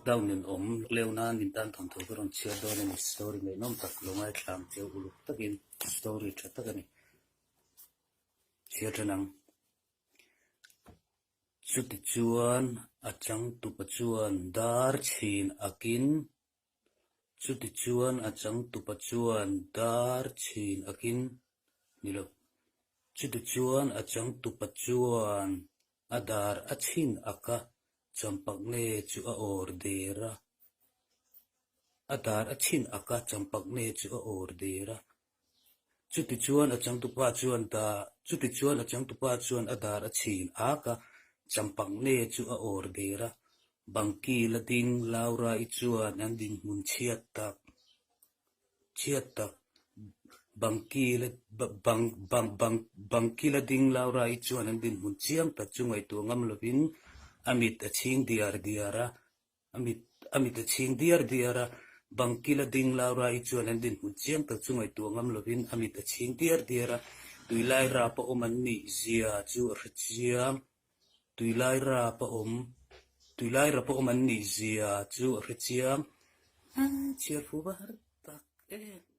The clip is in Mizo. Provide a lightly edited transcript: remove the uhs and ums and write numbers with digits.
Lockdown in awm leu nan min tan thawnthu ka rawn chhiar dawn a ni. Story ngaihnawm tak lo ngaithla ang che uluk takin story tha tak a ni. Chhiar than ang. Chutichuan a changtupa chuan dar chhin akin Chutichuan a changtupa chuan dar chhin akin ni lo. Chutichuan a changtupa chuan a dar a chhin ak a, champak nge chu a awr der a. A dar a chhin ak a, champak nge chu a awr der a. Chutichuan a changtupa chuan da Chutichuan a changtupa chuan a dar a chhin ak a, champak nge chu a awr der a. Bangki la ding Laura-i chuan an dinhmun chhiat tak chhiat tak Bangki la bang bang bang Bangki la ding Laura-i chuan an dinhmun chiang tak chu ngaihtuah ngam lovin a mit a chhing diar diar a. A mit a mit a chhing diar diar a, bang kil a ding Laura-i chuan an dinhmun chiang tak chu ngaihtuah ngam lovin a mit a chhing diar diar a, tuilai rap a awm an nih zia chu a hre chiang. Tuilai rap a awm tuilai rap a awm an nih zia chu a hre chiang. Chhiar fu va har tak em.